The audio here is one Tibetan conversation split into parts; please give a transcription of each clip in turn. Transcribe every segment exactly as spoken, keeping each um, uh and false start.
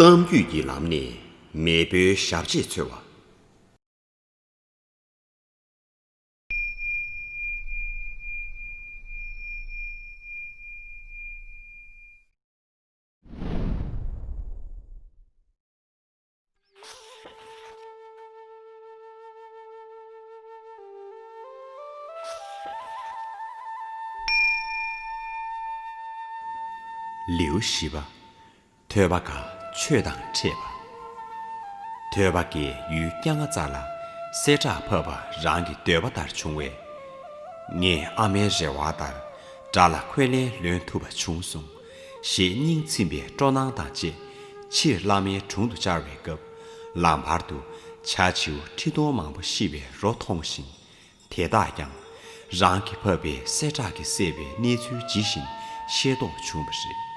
གཏམ་རྒྱུད་ཀྱི་ལམ་ནས་མེས་པོའི་ཞབས་རྗེས་འཚོལ་བ། ལེའུ་བཞི་པ། ཐོས་པ་དགའ་ཆོས་དང་འཕྲད་པ། ཐོས་པ་དགའི་ཡུལ་སྐྱ་ང་ཙ་ལ་གསལ་བསྒྲགས་ཕབ་པ་རང་གི་འདོད་པ་ལྟར་བྱུང་བས། ངས་ཨ་མའི་རེ་བ་ལྟར་དགྲ་ལ་འཁོན་ལན་ལོན་ཐུབ་པ་བྱུང་སོང་། ཞེས་སྙིང་ཚིམ་པའི་སྤྲོ་སྣང་དང་བཅས་ཕྱིར་བླ་མའི་དྲུང་དུ་བཅར་བའི་སྐབས། ལམ་བར་དུ་བྱ་བྱིའུ་ཁྲི་སྟོང་མང་པོ་ཤི་བའི་རོ་མཐོང་ཞིང་། དེ་དག་ཀྱང་རང་གིས་ཕབ་པའི་གསལ་བསྒྲགས་ཀྱིས་གསལ་བའི་གནས་ཚུལ་ཇི་བཞིན་ཤེས་རྟོགས་བྱུང་བ་རེད།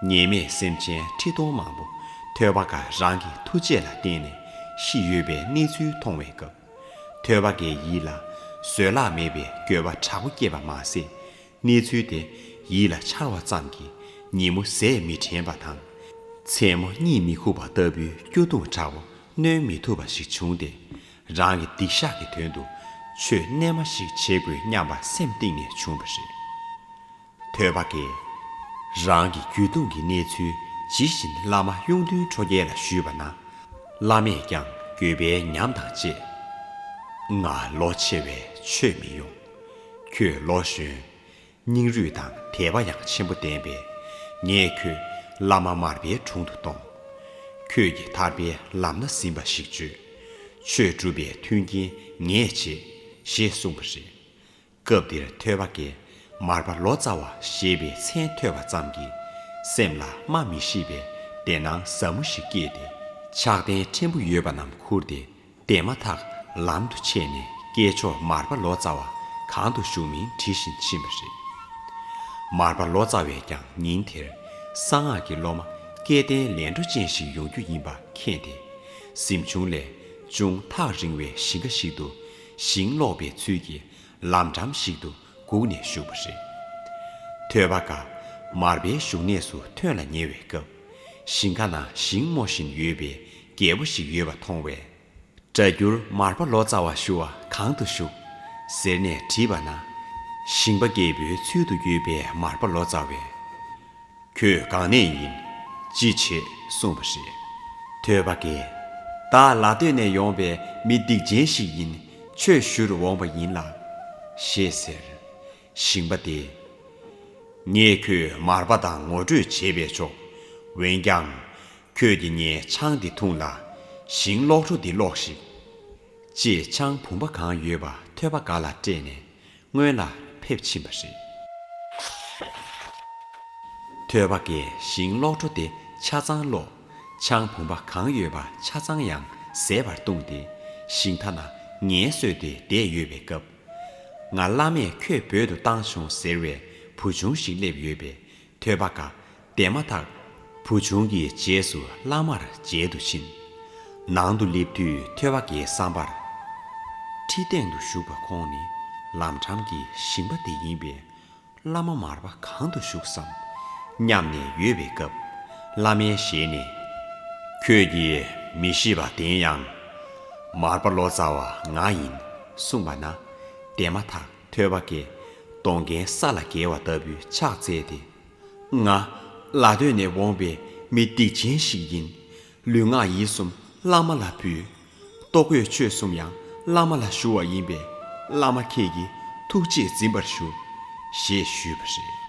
ཉེས་མེད་སེམས་ཅན་ཁྲི་སྟོང་མང་པོ་ཐོས་པ་དགའ་རང་གི་ཐུགས་རྗེ་ལ་བརྟེན་ནས་ཤི་ཡོད་པའི་གནས་ཚུལ་མཐོང་བའི་སྐབས། ཐོས་པ་དགའི་ཡིད་ལ་བཟོད་གླགས་མེད་པའི་འགྱོད་པ་དྲག་པོ་སྐྱེས་པ་མ་ཟད། གནས་ཚུལ་དེ་ཡིད་ལ་འཆར་བ་ཙམ་གྱིས་ཉིན་མོ་ཟས་མི་དྲན་པ་དང་། མཚན་མོ་གཉིད་མི་ཁུག་པ་ལྟ་བུའི་སྐྱོ་གདུང་དྲག་པོ་གནོན་མི་ཐུབ་པ་ཞིག་བྱུང་སྟེ། རང་གི་སྡིག་བཤགས་ཀྱི་དོན་དུ་ཆོས་རྣལ་མ་ཞིག་བྱེད་དགོས་སྙམ་པ་སེམས་གཏིང་ནས་བྱུང་བ་རེད། ཐོས་པ་དགའི་རང་གི་འགྱོད་གདུང་གི་གནས་ཚུལ་ཇི་བཞིན་བླ་མ་གཡུང་སྟོན་ཁྲོ་རྒྱལ་ལ་ཞུས་པ་ན། བླ་མས་ཀྱང་འགྱོད་པའི་ཉམས་དང་བཅས། ང་ལོ་ཆེ་བས་ཆོས་མི་ཡོང་། ཁྱོད་ལོ་གཞོན། སྙིང་རུས་དང་དད་པ་ཡང་ཆེན་པོ་ལྡན་པས། ངས་ཁྱོད་བླ་མ་མར་པའི་དྲུང་དུ་གཏོང་། ཁྱོད་ཀྱིས་ཐར་པའི་ལམ་སྣ་ཟིན་པ་ཞིག་བྱོས། ཆོས་སྒྲུབ་པའི་མཐུན་རྐྱེན་ངས་བྱེད། ཞེས་གསུངས་པ་རེད། སྐབས་འདིར་ཐོས་པ་དགས་མར་པ་ལོ་ཙཱ་བ་ཞེས་པའི་མཚན་ཐོས་པ་ཙམ་གྱིས། སེམས་ལ་སྨྲ་མི་ཤེས་པའི་བདེ་སྣང་ཟབ་མོ་ཞིག་སྐྱེས་ཏེ། ཕྱག་རྟེན་ཕྲན་བུ་ཡོད་པ་རྣམས་ཁུར་ཏེ། དེ་མ་ཐག་ལམ་དུ་ཆས་ནས་སྐྱེས་མཆོག་མར་པ་ལོ་ཙཱ་བ་གང་དུ་བཞུགས་མིན་དྲི་བཞིན་ཕྱིན་པ་རེད། མར་པ་ལོ་ཙཱ་བས་ཀྱང་ཉིན་དེར་གསང་སྔགས་ཀྱི་སློབ་མ་སྐལ་ལྡན་ལས་འཕྲོ་ཅན་ཞིག་ཡོང་རྒྱུ་ཡིན་པ་མཁྱེན་ཏེ། གཟིམ་ཆུང་ལས་ཅུང་ཐག་རིང་བའི་ཞིང་ཁ་ཞིག་ཏུ་ཞིང་སློག་པའི་ཚུལ་གྱིས་ལམ་འགྲམ་ཞིག་ཏུ་སྒུག་ནས་བཞུགས་པ་རེད། ཐོས་པ་དགའ་མར་པའི་བཞུགས་གནས་སུ་ཐོན་ལ་ཉེ་བའི་སྐབས། ཞིང་ཁ་ན་ཞིང་རྨོ་བཞིན་ཡོད་པའི་རྒྱལ་པོ་ཞིག་ཡོད་པ་མཐོང་བས། སྒྲ་བསྒྱུར་མར་པ་ལོ་ཙཱ་བ་ཞུ་བ་གང་དུ་བཞུགས། ཟེར་ནས་དྲིས་པ་ན། ཞིང་པ་རྒྱལ་པོའི་ཚུལ་དུ་གྱུར་པའི་མར་པ་ལོ་ཙཱ་བས། ཁྱོད་གང་ནས་ཡིན། ཅི་བྱེད་གསུངས་པ་རེད། ཐོས་པ་དགས། བདག་ལ་སྟོད་ནས་ཡོང་པའི་མི་སྡིག་ཅན་ཞིག་ཡིན། ཆོས་ཞུ་རུ་འོངས་པ་ཡིན་ལགས། ཞེས་ཟེར། ཞིང་པ་དེས། ངས་ཁྱོད་མར་པ་དང་ངོ་སྤྲོད་བྱེད་པས་ཆོག་འོན་ཀྱང་། ཁྱོད་ཀྱིས་ངའི་ཆང་འདི་འཐུང་ལ། ཞིང་སློག་འཕྲོ་འདི་སློག་ཞིག་ཅེས་ཆང་བུམ་པ་གང་ཡོད་པ་ཐོས་པ་དགའ་ལ་སྤྲད་ནས་སྔོན་ལ་ཕེབས་ཕྱིན་པ་རེད། ཐོས་པ་དགས་ཞིང་སློག་འཕྲོ་དེ་ཆ་ཚང་སློག་ཆང་བུམ་པ་གང་ཡོད་པ་ཆ་ཚང་ཡང་ཟད་པར་བཏུངས་ཏེ་ཞིང་ཁ་ན་ངལ་གསོས་ཏེ་བསྡད་ཡོད་པའི་སྐབས། ང་བླ་མས་ཁྱོད་བོད་དུ་བཏང་བྱུང་ཟེར་བའི་བུ་ཆུང་ཞིག་སླེབས་ཡོད་པས། ཐོས་པ་དགའ་དེ་མ་ཐག་བུ་ཆུང་གི་རྗེས་སུ་བླ་མར་མཇལ་དུ་ཕྱིན། ནང་དུ་སླེབས་དུས་ཐོས་པ་དགའི་བསམ་པར། ཁྲི་སྟེང་དུ་བཞུགས་པ་ཁོང་ནི་ལམ་འགྲམ་གྱི་ཞིང་པ་དེ་ཡིན་པས། བླ་མ་མར་པ་གང་དུ་བཞུགས་སམ་སྙམ་ནས་ཡོད་པའི་སྐབས། བླ་མའི་ཞལ་ནས། ཁྱོད་ཀྱིས་མི་ཤེས་པ་བདེན་ཡང་། མར་པ་ལོ་ཙཱ་བ་ང་ཡིན་གསུངས་པ་ན། དེ་མ་ཐག་ཐོས་པ་དགས་གདོང་རྒྱན་ས་ལ་འགྱེལ་བ་ལྟ་བུའི་ཕྱག་བཙལ་ཏེ། ང་ལ་སྟོད་ནས་འོངས་པའི་མི་སྡིག་ཅན་ཞིག་ཡིན། ལུས་ངག་ཡིད་གསུམ་བླ་མ་ལ་ཕུལ། ལྟོ་གོས་ཆོས་གསུམ་ཡང་བླ་མ་ལ་ཞུ་བ་ཡིན་པས། བླ་མ་ཁྱེད་ཀྱིས་ཐུགས་རྗེས་འཛིན་པར་ཞུ། ཞེས་ཞུས་པ་རེད།